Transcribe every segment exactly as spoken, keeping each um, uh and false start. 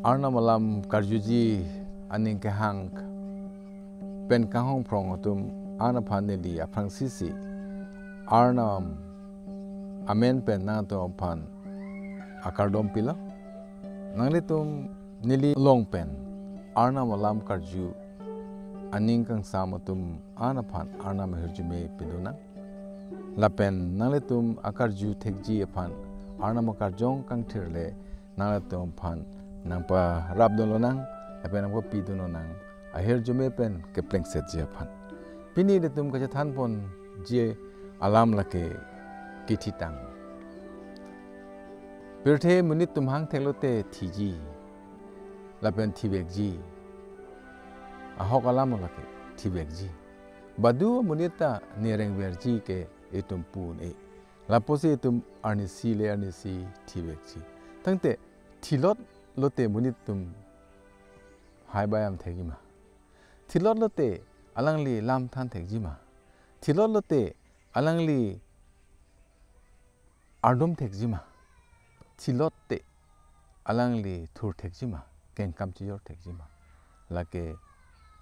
Arnam alam karjuji aning kehang pen kanghongphrong atum an aphan neli aphrangsi si Arnam amen pen nangtum aphan akardom pilo. Nanglitum neli along pen Arnam alam karju aning kangsam atum an aphan Arnam ahirjume pidunang. Lapen nanglitum akarju thekji aphan Arnam akarjong kangthir le nanglitum aphan nangparapdun lonang, lapen nangpapidun lonang, ahirjume pen keplengsetji aphan. Pini ilitum kachethan ponji alam lake kithitang. Pirthe monit atum hang theklote thiji, lapen thivekji. Ahok alam lake thivekji. Badu monit ta ne rengverji ke itum pu un-e. Lapusi itum arnisi le arnisi thivekji. Tangte thilot lote monit atum hai bayam thekji ma? Thilot lote alangli lam than thekji ma? Thilot lote alangli ardom thekji ma? Thilot te alangli thur thekji ma? Kengkam chijor thekji ma? Lake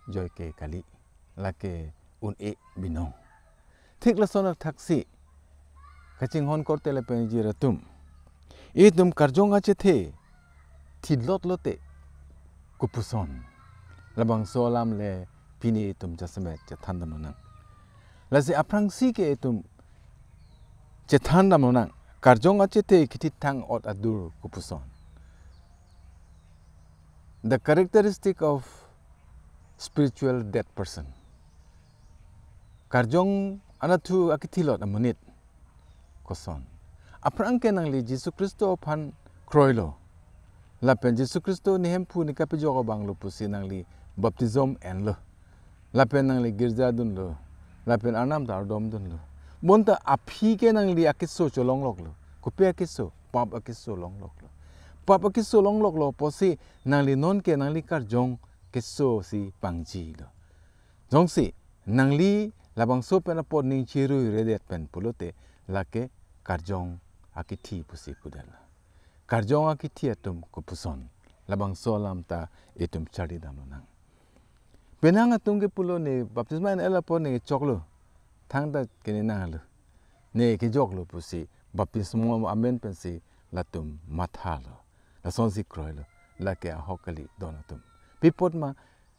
joike kali, lake un-e binong. Thik lason athaksi kachinghon korte lapen jirpo atum, itum karjong achethe thilot lote kopuson, labangso alam le pini itum jasemet chethan dam lonang. Lasi aphrangsi ke itum chethan dam lonang, karjong achethe kithitang ot adur kopuson. The characteristic of spiritual dead person. Karjong anatthu akithilot amonit koson? Aphrang ke nangli Jisu Khristo aphan kroilo, lapen Jisu Khristo ne Hemphu ne kapejok abang lo pusi nangli baptism enlo, lapen nangli girja dunlo, lapen Arnam ta ardom dunlo. Bonta aphi ke nangli akeso cholongloklo. Kopi akeso? Pap akeso longloklo. Pap akeso longloklo pusi nangli non ke nangli karjong keso si pangjilo. Jongsi nangli labangso pen apot ning chiruiredet pen pulote lake karjong akithi pusi pudetlo. Karjong akithi atum kopuson, labangso alam ta itum charli dam lonang. Penang atum ke pulo ne baptisma en-et apot ne choklo, thangta ke ne nanglo, ne kejoklo pusi baptisma amen pensi latum mathalo, lasonsi kroilo, lake ahok kali don atum. Pi apot ma,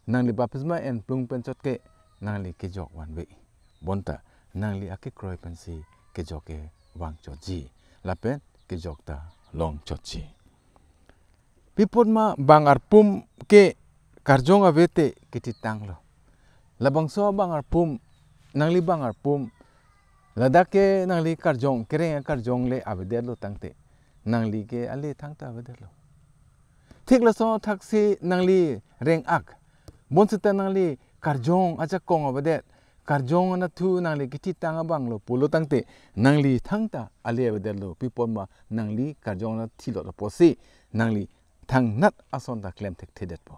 nangli baptisma enplung pen chot ke nangli kejok vanve. Bonta nangli akekroi pensi kejok ke vangchotji, lapen kejok ta longchotji. Pi apot ma, bang arpum ke karjong ave te kithitanglo. Labangso bang arpum, nangli bang arpum, ladak ke nangli karjong, kereng akarjong le avedetlo tangte, nangli ke ale thangta avedetlo. Thik lason athaksi nangli reng-ak, bonsita nangli karjong ajakong avedet, karjong anatthu nangli kithitang abang lo pulo tangte, nangli thangta ale avedetlo. Pi apot ma, nangli karjong anatthu thilot apotsi nangli thangnat ason ta klem thekthedetpo.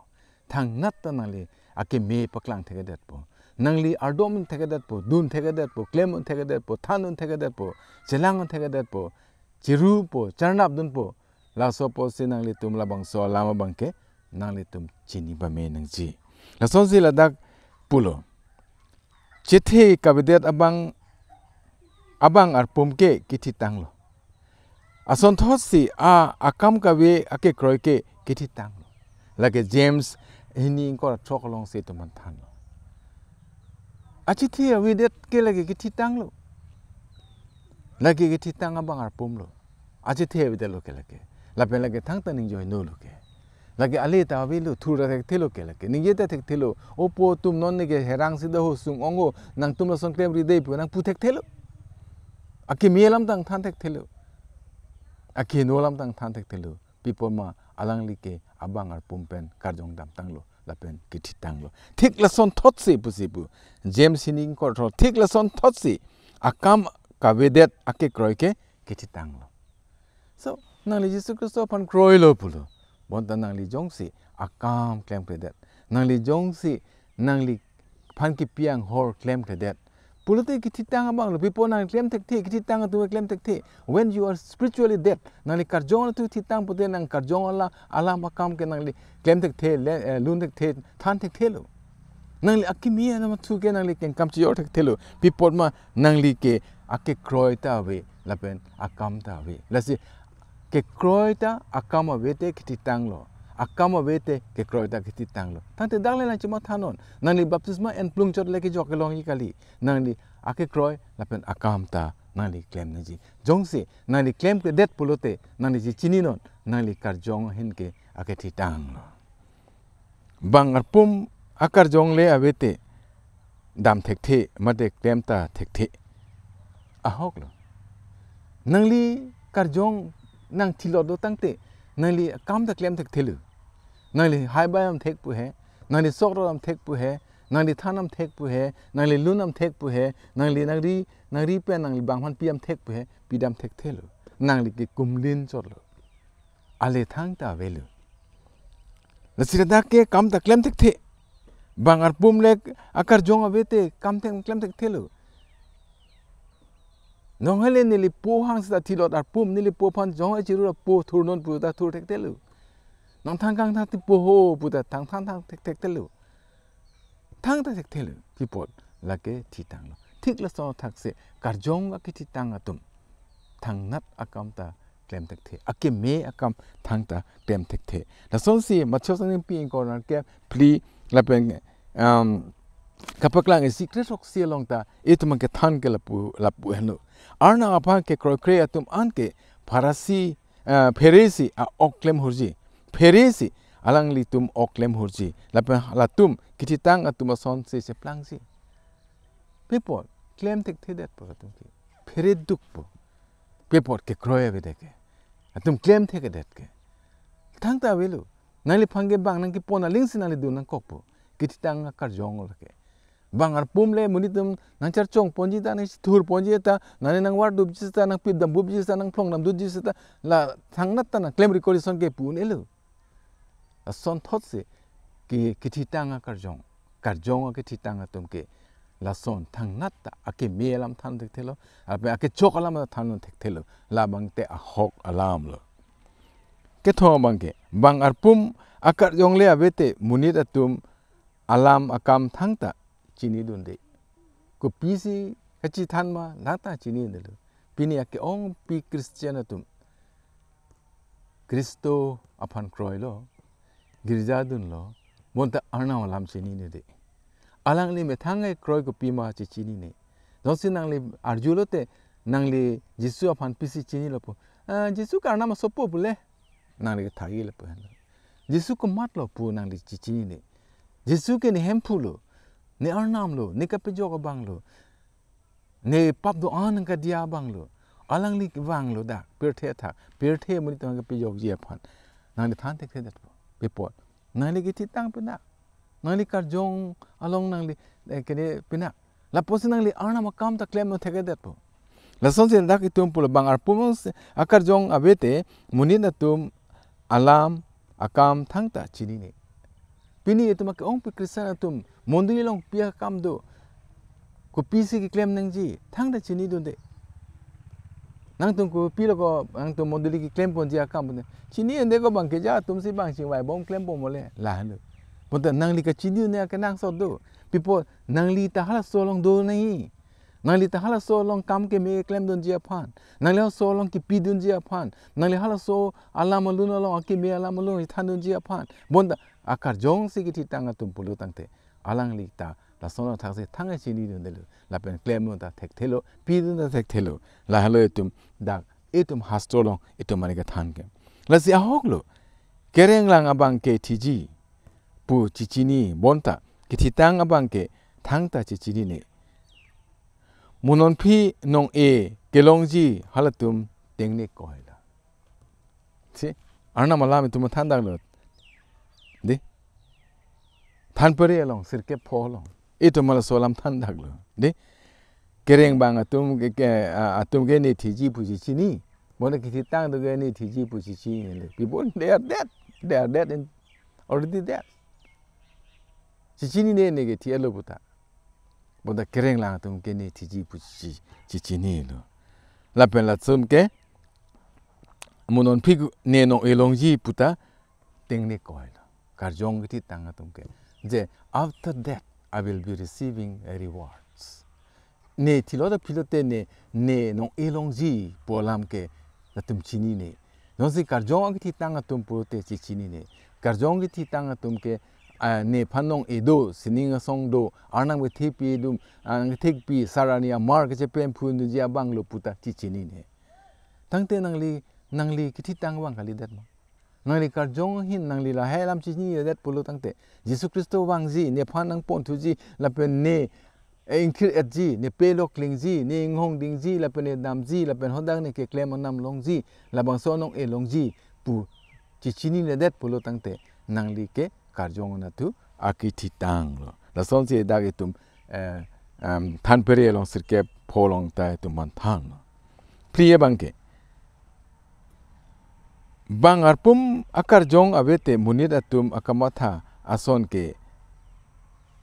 Thangnat ta nangli akeme paklang thekedetpo. Nangli ardom thekedetpo, dun thekedetpo, klem thekedetpo, than thekedetpo, chelang thekedetpo, chirupo, charnap dunpo. Laso apotsi nanglitum labangso alam abang ke nanglitum chini pame nangji. Lasonsi ladak pulo, chethe kavedet abang, abang arpum ke kithitanglo. Asonthotsi a akam kave akekroi ke kithitanglo. Lake James hini ingkoi ra throk alongsi itum aphan thanlo. Achethe avedet ke lake kithitanglo. Lake kithitang abang arpum lo. Achethe avedetlo ke lake. Lapen lake thangta ningjeino lo ke. Lake ale ta avelo, thur ta thekthelo ke lake. Ningje ta thekthelo. Opo atum non neke herang si do ho, sung-ong ho, nangtum lason klemri dei pu nangpu thekthelo. Akeme alam ta nangthan thekthelo. Akehingno alam ta nangthan thekthelo. Pi apot ma, alangli ke abang arpum pen karjong damtanglo, lapen kithitanglo. Thik lasonthotsi pusi pu, James hini ingkoi ra throk, thik lasonthotsi akam kavedet akekroi ke kithitanglo. So, nangli Jisu Khristo aphan kroilo pulo, bonta nangli jongsi akam klemkledet, nangli jongsi nangliphan kipi anghor klemkledet, Pulote kethitang abang lo, pi apot nangli klem thekthe, kethitang atum klem thekthe. When you are spiritually dead, nangli karjong atum thitang pute nang karjong alam, alam akam ke nangli klem thekthe, le, eh, lun thekthe, than thekthelo. Nangli akimi anam thu ke nangli kengkam chijor thekthelo. Pi apot ma nangli ke akekroi ta ave, lapen akam ta ave. Lasi kekroi ta akam ave te kethitang lo. Akam ave te kekroi ta kethitang lo. Tangte dak le nangchemathanon. Nangli baptisma enplung chot le kejok kelongji kali. Nangli akekroi lapen akam ta nangli klem nangji. Jongsi nangli klemkledet pulote nangli chechininon, nangli karjong ahin ke akethitang lo. Bang arpum akarjong le ave te dam thekthe, mate klem ta thekthe. Ahok lo. Nangli karjong nangthilot do tangte, nangli akam ta klem thekthelo. Nangli haibai dam thek pu he, nangli sok ro dam thek pu he, nangli than dam thek pu he, nangli lun dam thek pu he, nangli nangri, nangri pen nangli bang aphan pi dam thek pu he, pi dam thekthelo. Nangli ke kumlin chot lo. Ale thangta avelo. Lasi ladak ke kam ta klem thekthe. Bang arpum le akarjong ave te kam ta klem thekthelo. Nonghele neli po hang seta thilot arpum, neli po aphan jong achiru ra po thurnon pu ta thur thekthelo. Nang thang kangthang ti po ho pu ta thang thang thang thek thekthelo. Thangta thekthelo, pi apot lake thitang lo. Thik lason athaksi karjong akethitang atum thangnat akam ta klem thekthe, akeme akam thangta klem thekthe. Lasonsi Matthew sangning pi ingkoi ra kep phli lapen, um, kapaklang isi kre throksi along ta itum kethan ke lapu, lapu henlo. Arnam aphan kekroikre atum anke Pharisi, eh, Pherisi a-ok klem hurji. Pherisi alanglitum ok klem hurji. Lapen latum kethitang atum asonsi cheplangji. Pi apot klem thekthedet po atum ke. Phere dukpo. Pi apot kekroi avedet ke. Atum klem thekthedet ke. Thangta avelo. Nangliphan ke bang nangkepon aling si nangli dun nangkokpo. Kethitang akarjong lo ke. Bang arpum le monit atum nangcharchong ponji ta, nangthur ponji ta, nangli nangvardupji ta, nangpip dambupji ta, nangphlong damdutji ta, la thangnat ta nangklem record ison ke pu un-elo. Lason thotsi ke, kethitang akarjong, karjong akethitang atum ke lason thangnat ta akeme alam than thekthelo, lapen akechok alam than thekthelo, labang te ahok alam lo. Kethom abang ke, bang arpum akarjong le ave te monit atum alam akam thangta chinidunde. Kopisi kachethan ma lata chinidunde lo. Pini ake-ongpi Christian atum Khristo aphan kroilo, girja dunlo, bonta Arnam alam chinine de. Alangli methang ekroi kopima chechinine. Jongsi nangli arjulo te, nangli Jisu aphan pisi chinilo pu. Ah, Jisu ke Arnam asopo pule. Nangli kethailo pu henlo. Jisu komatlo pu nangli chechinine. Jisu ke ne Hemphu lo, ne Arnam lo, ne kapejok abang lo. Ne pap do-an nangkadiya abang lo. Alangli vang lo dak, pirthe athak, pirthe monit atum kapejokji aphan. Nangli than thekthedetpo. Pi apot nangli kethitang pinak. Nangli karjong along nangli, eh, kene pinak. Lapusi nangli Arnam akam ta klem thekthedetpo. Lasonsi dak itum pulo bang arpum akarjong ave te monit atum alam akam thangta chinine. Pini itum ake-ongpi Christian atum mondoli along pi akam do, kopisi keklem nangji, thangta chinidunde. Nangtum kopilo ko, nangtum mondoli keklem ponji akam pon. Chinidunde ko bang keja atum si bang chingvai bom klem pon mole, lahelo. Bonta nangli kachinidunde akenangsot do. Pi apot nangli ta halaso along do nangji. Nangli ta halaso along kam keme klemdunji aphan. Nangli halaso along kipidunji aphan. Nangli halaso alam alun along akeme alam alun thandunji aphan. Bonta akarjong si kethitang atum pulo tangte, alangli ta lason athaksi thang chinidundelo. Lapen klemdun ta thekthelo, pidun ta thekthelo. Lahelo itum dak, itum hastro along itum mane kethan ke. Lasi ahok lo. Kereng lang abang ke thiji pu chechini bonta kethitang abang ke thangta chechinine. Mo non aphi nong-e kelongji halatum tengne koilo. Si, Arnam alam itum thandaklo. Di? Thanpare along, sirkep pho along. Itum halaso alam thandaklo. Di? Kereng bang atum ke, ke, a, atum ke ne thiji pu chechini. Bonta kethitang atum ke ne thiji pu chechinine. Pi apot they are dead. They are dead in, already dead. Chechinine, ne ke thilo puta. Bonta kereng lang atum ke ne thiji pu chi, chi chinilo. Lapen lason ke mo non aphi ne nong-e longji puta tengne koilo. Karjong kethitang atum ke, je after death I will be receiving rewards. Ne thilot aphi lote ne, ne nong-e longji pu alam ke latum chinine. Jongsi karjong kethitang atum pulote chi chinine. Karjong kethitang atum ke, ah, nephan nong-e do, sining asong do, Arnam kethepi dum, ah, kethekpi, sar arni amar kechepemphu dunji abanglo puta chi chinine. Tangte nangli, nangli kethitang abang kalidet ma? Nangli karjong ahin, nangli lahai alam chinidet pulo tangte, Jisu Khristo vangji, nephan nangponthuji, lapen ne, eh, ingthir-etji, ne pelo klingji, ne inghong dingji, lapen ne damji, lapen hadak ne keklem anam longji, labangso nong-e longji pu chi chininedet pulo tangte, nangli ke karjong anatthu akethitanglo. Lasonsi dak itum, eh, em, Thanphere along sirkep pho along ta itum aphan thanlo. Phli abang ke, bang arpum akarjong avete monit atum akamatha ason ke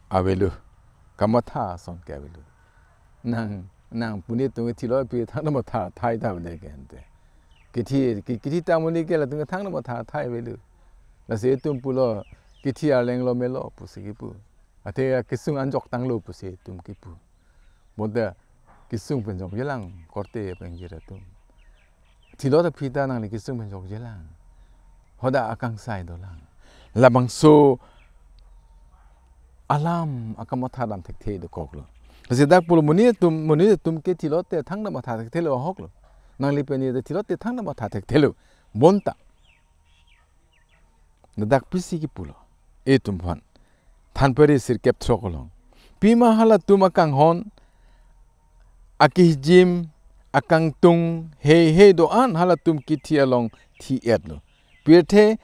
avelo. Kamatha ason ke avelo. Nang, nang monit atum thilot aphi thangta matha thai ta avede ke ante. Kethi, ke-, kethitang monit ke latum thangta matha thai avelo. Lasi itum pulo, kethi arleng lo melo pusi kipu. Athe kesung anjok tanglo pusi itum kipu. Bonta kesung pen jokjelang korte pen jira atum. Thilot aphi ta nangli kesung pen jokjelang. Hadak akangsai dolang. Labangso alam akamatha dam thekthe dokoklo. Lasi dak pulo monit atum, monit atum ke thilot te thangta matha thekthelo ahoklo. Nangli pen ne thilot te thangta matha thekthelo. Bonta ladak pisi kipulo itum aphan. Thanphere sirkep throk along, pima halatum akanghon, akehijim, akangtung, hei hei do-an halatum kethi along thi-etlo. Pirthe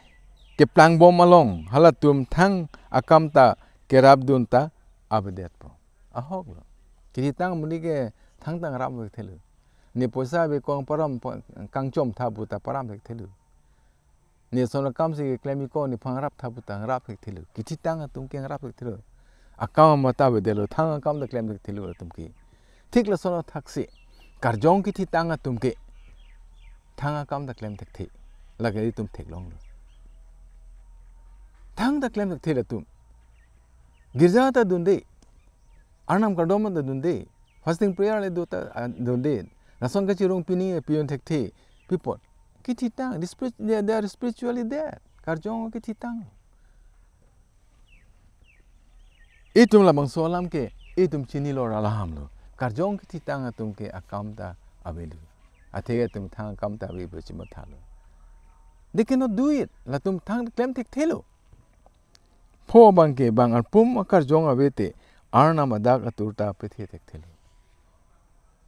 keplangbom along halatum thang akam ta kerapdun ta avedetpo. Ahoklo. Kethitang monit ke thangta rap thekthelo. Ne poisa ave kong param pa-, kangchom tha puta param thekthelo. Ne son akamsi keklem ikong nephan rap tha puta rap thekthelo. Kethitang atum ke rap thekthelo. Akam amatha avedetlo, thang akam ta klem thekthelo atum ke. Thik lason athaksi karjong kethitang atum ke thang akam ta klem thekthe. Lake itum theklonglo. Thang ta klem thekthe latum. Girja ta dunde. Arnam kardom ta dunde. Fasting prayer le do ta, ah, dunde. Lason kachirung pini piyun thekthe. Pi apot? Kethitang. They spirit-, they, they are spiritually dead. Karjong kethitang. Itum labangso alam ke itum chinilo ra alamlo. Karjong kethitang atum ke akam ta avelo. Athe itum thang akam ta ave pu chimathalo. They cannot do it. Latum thang klem thekthelo. Pho abang ke bang arpum akarjong avete Arnam adak atur ta pathe thekthelo.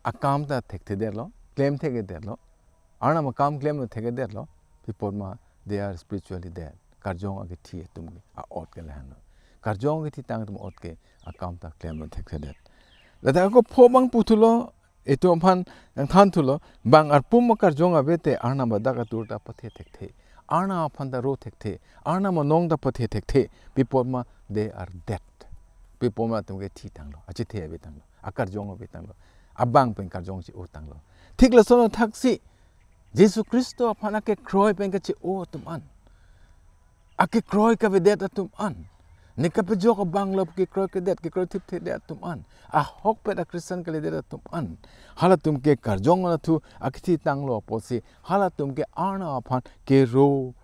Akam ta thekthedetlo, klem thekthedetlo. Arnam akam klem thekthedetlo. Pi apot ma, they are spiritually dead. Karjong akethi atum ke a-ot ke lahenlo. Karjong kethitang atum ot ke akam ta klem thekthedet. Ladak ako pho abang puthulo, itum aphan nangthanthulo, bang arpum akarjong avete Arnam adak atur ta pathe thekthe. Arnam aphan ta ro thekthe. Arnam anong ta pathe thekthe. Pi apot ma, they are dead. Pi apot ma, atum ke thitanglo. Achethe avetanglo. Akarjong avetanglo. Abang pen karjong chi-otanglo. Thik lason athaksi Jisu Khristo aphan akekroi pen kache-o atum an, akekroi kavedet atum an, ne kapejok abanglo kekroi kedet, kekroi thipthedet atum an, ahokpet a-Christian kalidet atum an, halatum ke karjong anatthu akethitanglo apotsi halatum ke Arnam aphan kero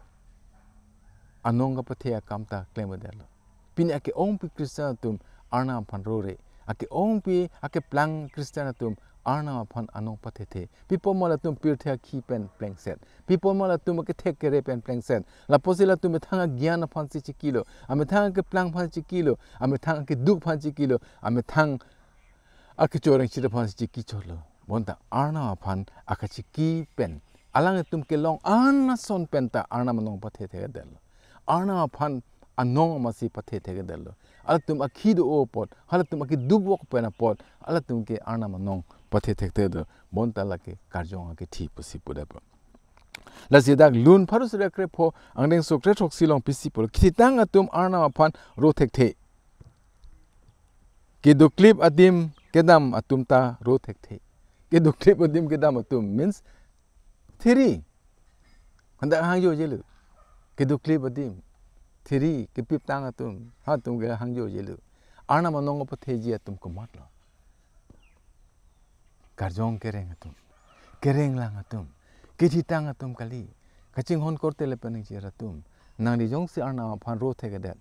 anong kapathe akam ta klemdetlo. Pini ake-ongpi Christian atum Arnam aphan rore. Ake-ongpi, akeplang Christian atum Arnam aphan anong pathethe. Pi apot ma latum pirthe akhi pen plengset. Pi apot ma latum akethek kere pen plengset. Lapusi latum methang agyan aphansi chikilo. Amethang akeplang aphan chikilo. Amethang akeduk aphan chikilo. Amethang akechoreng chit aphansi chikichotlo. Bonta Arnam aphan akachiki pen, alangtum kelong an ason penta Arnam anong pathethedetlo. Arnam aphan anong amatsi pathethedetlo. Halatum akhi do-o apot, halatum akeduk vok pen apot, halatum ke Arnam anong pathethedetlo. Bonta lake karjong akethi pusi pudetpo. Lasi dak Lun pharo suri kre pho angdeng sukre throksi along pisi pulo, kethitang atum Arnam aphan ro thekthe. Kedoklip adim kedam atum ta ro thekthe. Kedoklip adim kedam atum means thiri. Hadak hangjo jelo. Kedoklip adim, thiri, kepiptang atum, ha atum ke hangjo jelo. Arnam anong apatheji atum komatlo? Karjong kereng atum, kerenglang atum, kethitang atum kali. Kachinghon korte lapen nangchir atum, nangli jongsi Arnam aphan ro thekthedet,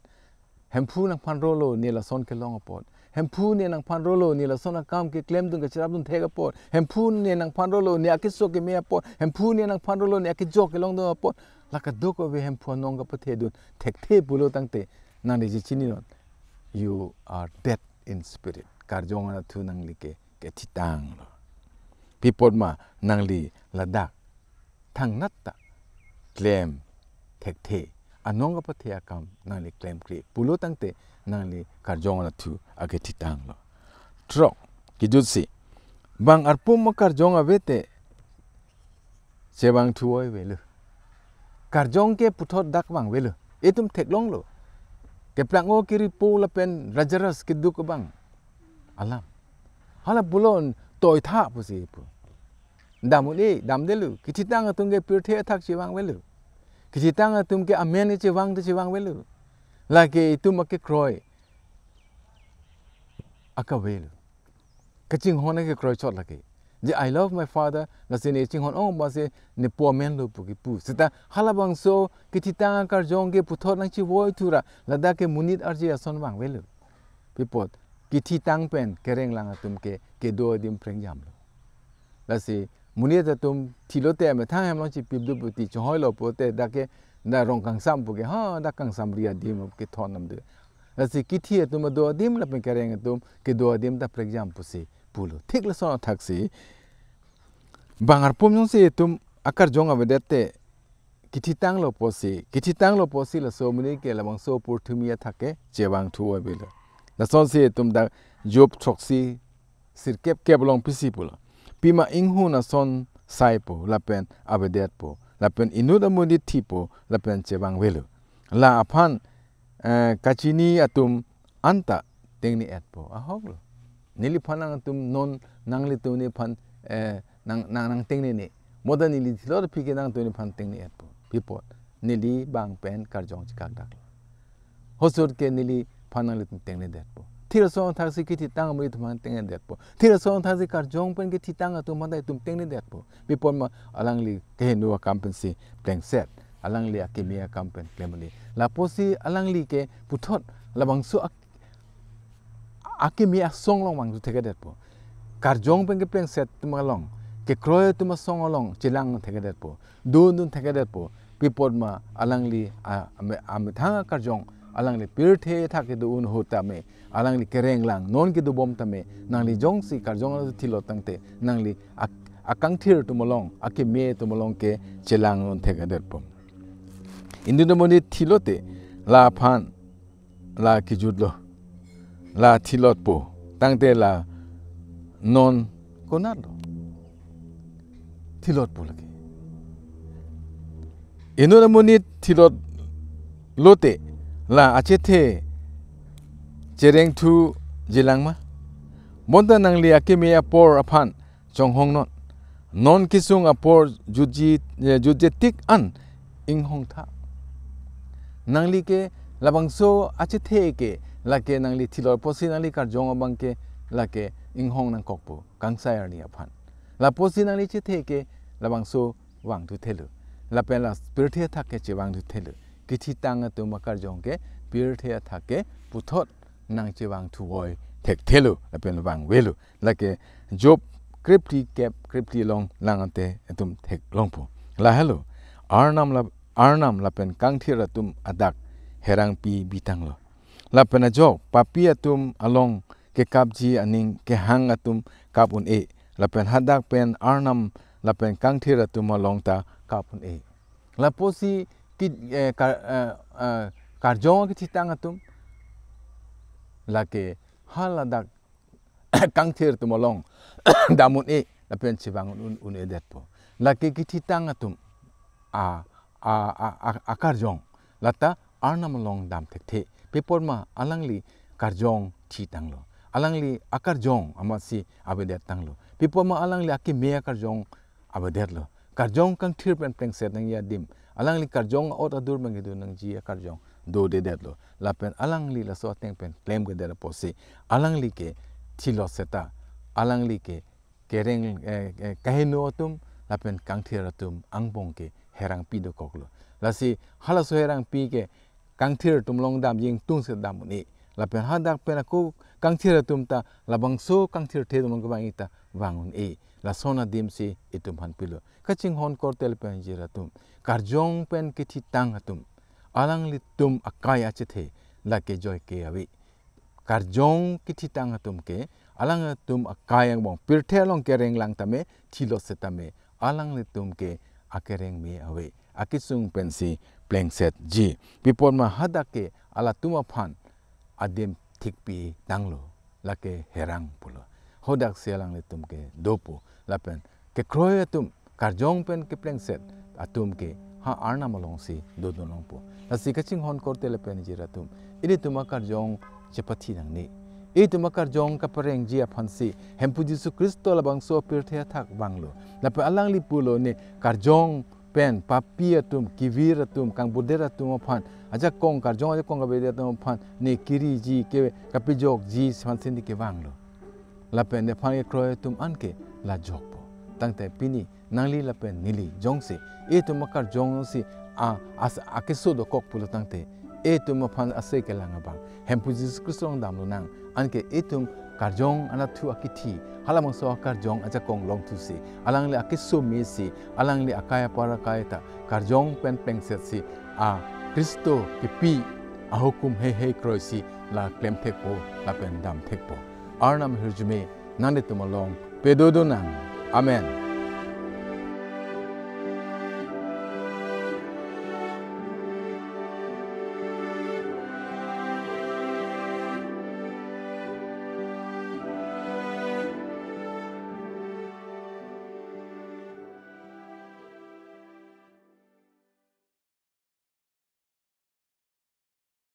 Hemphu nangphan rolo ne lason kelong apot. Hemphu ne nangphan rolo ne lason akam keklemdun kacharapdun thek apot. Hemphu ne nangphan rolo ne akeso keme apot. Hemphu ne nangphan rolo ne akejok kelongdun apot. La kadokave Hemphu anong kapathedun thekthe pulo tangte nangli je chininon, you are dead in spirit. Karjong anatthu nangli ke kethitanglo. Pi apot ma nangli ladak thangnat ta klem thekthe, anong kapathe akam nangli klemkle pulo tangte nangli karjong anatthu akethitanglo. Throk, kejutsi, bang arpum akarjong ave te chevangthu oi avelo. Karjong ke puthot dak vang avelo. Itum theklonglo. Keplang-o keripo lapen rajaras keduk abang alam. Hala pulo toitha pusi pu. Dam un-e, damdetlo. Kethitang atum ke pirthe athak chevang avelo. Kethitang atum ke amen chevang te chevang avelo. Lake itum akekroi akavelo. Kachinghon akekroi chot lake. Je I love my father, lasi ne chinghon-ong abang si ne po amenlo pu kipu. Seta halabangso kethitang akarjong ke puthot nangchevoithu ra, ladak ke monit arje ason vang avelo. Pi apot, kethitang pen kerenglang atum ke kedo adim prengjamlo. Lasi monit atum thilote amethang hem along chipipdun puti chohoilo pulote dak ke da rong kangsam pu ke, ha, dak kangsamri adim kethon namde. Lasi kethi atum ado adim lapen kereng atum kedo adim ta prengjam pusi pulo. Thik lason athaksi bang arpum jongsi itum akarjong avedet te kethitanglo pusi, kethitanglo pusi laso amonit ke labangso purthimi athak ke chevangthu oi avelo. Lasonsi itum dak Job throksi sirkep kep along pisi pulo. Pima inghun ason saipo, lapen avedetpo, lapen inut amonit thipo, lapen chevang avelo. La aphan, eh, kachini atum anta tengne-etpo. Ahoklo. Neliphan nangtum non nanglitum nephan, eh, nang, nang, nangtengnene. Moda neli thilot aphi ke nangtum nephan tengne-etpo. Pi apot, neli bang pen karjong chekakdaklo. Hosur ke neliphan nanglitum tengnedetpo. Thir ason athaksi kethitang amonit atum aphan tengnedetpo. Thir ason athaksi karjong pen kethitang atum aphan ta itum tengnedetpo. Pi apot ma alangli kehingno akam pensi plengset. Alangli akeme akam pen klem un-e. Lapusi alangli ke puthot labangso ak-, akeme asong along vangthu thekthedetpo. Karjong pen keplengset atum along, kekroi atum asong along chelang thekthedetpo. Dundun thekthedetpo. Pi apot ma alangli a, ame, amethang akarjong, alangli pirthe athak kedo un ahut tame, alangli kerenglang non kedobom tame, nangli jongsi karjong along thilo tangte, nangli ak-, akangthir atum along, akeme atum along ke chelang un thekthedetpo. Inut amonit thilote, la aphan, la kejutlo, la thilotpo, tangte la non konatlo? Thilotpo lake. Inut amonit thilotlote, la achethe cherengthu jilang ma? Bonta nangli akeme apor aphan chonghongnon. Non kesung apor jutji, eh, jutje tik an inghongtha. Nangli ke labangso achethe ke lake nangli thilot pusi nangli karjong abang ke lake inghong nangkokpo, kangsai arni aphan. Lapusi nangli chethe ke labangso vangthu thelo. Lapen la pirthe athak ke chevangthu thelo. Kethitang atum akarjong ke pirthe athak ke puthot nangchevangthu oi thekthelo. Lapen vang avelo. Lake Job krepli kep krepli along lang ante itum theklongpo. Lahelo, Arnam la, Arnam lapen kangthir atum adak herangpi bitanglo. Lapen ajok papi atum along kekapji aning kehang atum kap un-e. Lapen hadak pen Arnam lapen kangthir atum along ta kap un-e. Lapusi ki, eh, kar, eh, eh, karjong kethitang atum lake haladak kangthir atum along dam un-e lapen chevang un, un-edetpo. Lake kethitang atum a, a, a, a, akarjong lata Arnam along dam thekthe. Pi apot ma alangli karjong thitanglo. alangli akarjong amatsi avedet tanglo. Pi apot ma alangli akeme akarjong avedetlo. Karjong kangthir pen plengset nangji adim, alangli karjong a'ot adur bangkedo nangji akarjong dodedetlo. Lapen alangli laso ateng pen klemkledet apotsi alangli ke thilot seta, alangli ke kereng, eh, eh, kaheno atum lapen kangthir atum angbong ke herangpi dokoklo. Lasi halaso herangpi ke kangthir atum along damji ingtungsi dam un-e. Lapen hadak pen ako kangthir atum ta labangso kangthirthe atum along kevangji ta vang un-e. Lason adimsi itum aphan pilo. Kachinghon korte lapen jirpo atum, karjong pen kethitang atum, alanglitum akai achethe lake joike ave. Karjong kethitang atum ke alangtum akai angbong pirthe along kereng lang tame, thilot setame, alanglitum ke akereng me ave. Akesung pensi plengsetji. Pi apot ma hadak ke alatum aphan adim thikpi tanglo, lake herang pulo. Hadaksi alanglitum ke dopo. Lapen kekroi atum, karjong pen keplengset atum ke ha Arnam alongsi dodun longpo. Lasi kachinghon korte lapen jirpo atum, ilitum akarjong chepathi nangne. Ilitum akarjong kaparengji aphansi Hemphu Jisu Khristo labangso pirthe athak vanglo. Lapen alangli pulo, ne karjong pen papi atum, kevir atum, kangbudet atum aphan, ajakong, karjong ajakong kavedet atum aphan ne kiriji, ke kapejokji aphansi ne kevanglo. Lapen nephan kekroi atum anke la jokpo. Tangte pini nangli lapen neli jongsi itum akarjong si a, as, akeso dokok pulo tangte, itum aphan ase kelang abang Hemphu Jisu Khristo along damlonang. Anke itum karjong anatthu akithi, halabangso akarjong ajakong longthusi, alangli akeso mesi, alangli akai apar akai ta karjong pen plengsetsi, a Khristo kepi ahukum heihei kroisi la klemthekpo, lapen damthekpo. Arnam ahirjume nanglitum along pedodunang. Amen.